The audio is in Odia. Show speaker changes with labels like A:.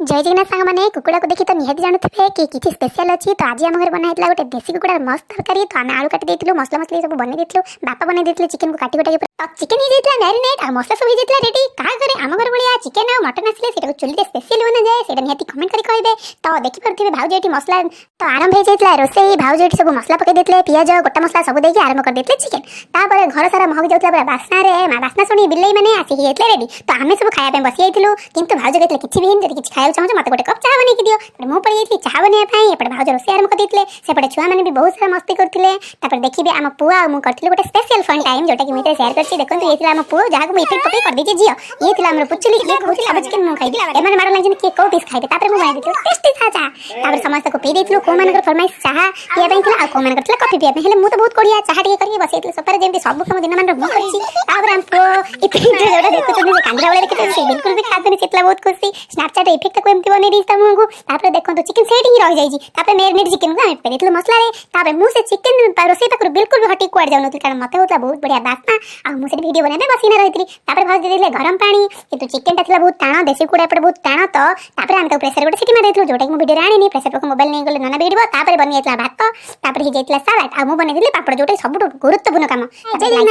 A: ଜୟ ଜଗନ୍ନାଥ ସାଙ୍ଗମାନେ। କୁକୁଡ଼ାକୁ ଦେଖି ତ ନିହାତି ଜାଣୁଥିବେ କି କିଛି ସ୍ପେଶାଲ ଅଛି। ତ ଆଜି ଆମ ଘରେ ବନା ହେଇଥିଲା ଗୋଟେ ଦେଶୀ କୁକୁଡ଼ାର ମସ୍ତ ତରକାରୀ। ତ ଆମେ ଆଳୁ କାଟି ଦେଇଥିଲୁ, ମସଲା ମସଲି ସବୁ ବନେଇ ଦେଇଥିଲୁ, ବାପା ବନେଇ ଦେଇଥିଲେ ଚିକେନକୁ କାଟି କୁଟାକି। ତ ଚିକେନ ହେଇଯାଇଥିଲା ମ୍ୟାରିନେଟ୍ ଆଉ ମସଲା ସବୁ ହେଇଯାଇଥିଲା ରେଡି। କାହା ଘରେ ଆମ ଘର ଭଳିଆ ଚିକେନ ଆଉ ମଟନ ଆସିଲେ ସେଇଟାକୁ ଚୁଲିରେ ସ୍ପେଶାଲ ବନାଯାଏ, ସେଇଟା ନିହାତି କମେଣ୍ଟ କରି କହିବେ। ତ ଦେଖିପାରୁଥିବେ, ଭାଉଜ ଏଠି ମସଲା, ତ ଆରମ୍ଭ ହେଇଯାଇଥିଲା ରୋଷେଇ। ଭାଉଜ ଏଠି ସବୁ ମସଲା ପକେଇ ଦେଇଥିଲେ, ପିଆଜ, ଗୋଟା ମସଲା ସବୁ ଦେଇକି ଆରମ୍ଭ କରିଦେଇଥିଲେ ଚିକେନ। ତାପରେ ଘର ସାରା ମହକି ଯାଉଥିଲା ପୁରା ବାସ୍ନାରେ। ବାସ୍ନା ଶୁଣି ବିଲେଇ ମାନେ ଆସିକି ଯାଇଥିଲେ ରେଡି। ତ ଆମେ ସବୁ ଖାଇବା ପାଇଁ ବସି ଯାଇଥିଲୁ, କିନ୍ତୁ ଭାଉଜ କହିଥିଲେ, "କିଛି ବି ହେଇନି, ଯଦି କିଛି ଖାଇବାକୁ ଚାହୁଁଛ, ମତେ ଗୋଟେ କପ୍ ଚାହା ବନେଇକି ଦିଅ।" ତାପରେ ମୁଁ ପଳେଇ ଯାଇଥିଲି ଚାହା ବନେଇବା ପାଇଁ। ଏପଟେ ଭାଉଜ ରୋଷେଇ ଆରମ୍ଭ କରିଦେଇଥିଲେ, ସେପଟେ ଛୁଆମାନେ ବି ବହୁତ ସାରା ମସ୍ତି କରୁଥିଲେ। ତାପରେ ଦେଖିବେ, ଆମ ପୁଅ ଆଉ ମୁଁ କରିଥିଲୁ ଗୋଟେ ସ୍ପେଶାଲ ଫନ୍ ଟାଇମ୍, ଯୋଉଟା କି ମୁଁ ଏଥିରେ ସେୟାର କରିଛି। ଦେଖନ୍ତୁ, ଇଏ ଥିଲା ଆମ ପୁଅ, ଯାହାକୁ ମୁଁ ଇଫେକ୍ଟ ପକେଇ କରିଦେଇଛି ଝିଅ। ଇଏ ଥିଲା ଆମର ପୁଚୁଲି, ଇଏ କହୁଛି, "ସବୁ ଚିକେନ ମୁଁ ଖାଇବି।" ଏମାନେ ମାଡ଼ ଲାଗିଛନ୍ତି କିଏ କୋଉ ପିସ୍ ଖାଇବେ। ତାପରେ ମୁଁ ବନେଇ ଦେଇଥିଲି ଟେଷ୍ଟି ଚାହା। ତାପରେ ସମସ୍ତଙ୍କୁ ପିଇ ଦେଇଥିଲୁ। କୋଉମାନଙ୍କର ଫରମାଇଶ ଚାହା ପିଇବା ପାଇଁ ଥିଲା ଆଉ କୋଉମାନଙ୍କର ଥିଲା କଫି ପିଇବା ପାଇଁ। ହେଲେ ମୁଁ ତ ବହୁତ କୋଡ଼ିଆ, ଚାହା ଟିକେ କରିକି ବସିଯାଇଥିଲି ସୋଫାରେ, ଯେମିତି ସବୁ କାମ ଦିନମାନର ମୁଁ କରିଛି। ତାପରେ ଆମ ପୁଅ ଇଫେକ୍ଟ ଯୋଉଟା ଦେଖୁଛନ୍ତି, ସେ କାନ୍ଦିଲା ଭଳିଆ ଦେଖୁଛନ୍ତି, ସେ ବିଲକୁଲ ବି ଖାଆନ୍ତୁନି, ସେ ଥିଲା ବହୁତ ଖୁସି। ସ୍ନାପଚାଟ ଇଫେକ୍ଟ ତାକୁ ଏମିତି ବନେଇ ଦେଇଛି ତା ମୁହଁକୁ। ତାପରେ ଦେଖନ୍ତୁ, ଚିକେନ ସେଇଠି ହିଁ ରହିଯାଇଛି। ତାପରେ ମ୍ୟାରିନେଟ୍ ଚିକେନକୁ ଆମେ ପକେଇ ଦେଇଥିଲୁ ମସଲାରେ। ତାପରେ ମୁଁ ସେ ଚିକେନ ରୋଷେଇ ପାଖରୁ ବିଲକୁଲ ବି ହଟିକି କୁଆଡ଼େ ଯାଉନଥିଲି, କାରଣ ମତେ ହଉଥିଲା ବହୁତ ବଢିଆ ବାସ୍ନା ଆଉ ମୁଁ ସେଠି ଭିଡ଼ିଓ ବନେଇବା ପାଇଁ ବସିକିନା ରହିଥିଲି। ତାପରେ ଭାଉଜ ଦେଇଥିଲେ ଗରମ ପାଣି, କିନ୍ତୁ ଚିକେନଟା ଥିଲା ବହୁତ ଟାଣ। ଦେଶୀ କୁକୁଡ଼ା ଏପଟେ ବହୁତ ଟାଣ। ତ ତାପରେ ଆମେ ତାକୁ ପ୍ରେସର ଗୋଟେ ସିଟି ମାରି ଦେଇଥିଲୁ, ଯୋଉଟାକି ମୁଁ ଭିଡ଼ିଓରେ ଆଣିନି। ପ୍ରେସର ପାଖକୁ ମୋବାଇଲ ନେଇ ଗଲେ ନନା ବିଗିଡ଼ିବ। ତାପରେ ବନି ଯାଇଥିଲା ଭାତ, ତାପରେ ହେଇଯାଇଥିଲା ସାଲାଡ ଆଉ ମୁଁ ବନେଇଥିଲି ପାପଡ଼, ଯୋଉଟା ସବୁଠୁ ଗୁରୁତ୍ୱପୂର୍ଣ୍ଣ କାମ। ଜୟ ଜଗନ୍ନାଥ।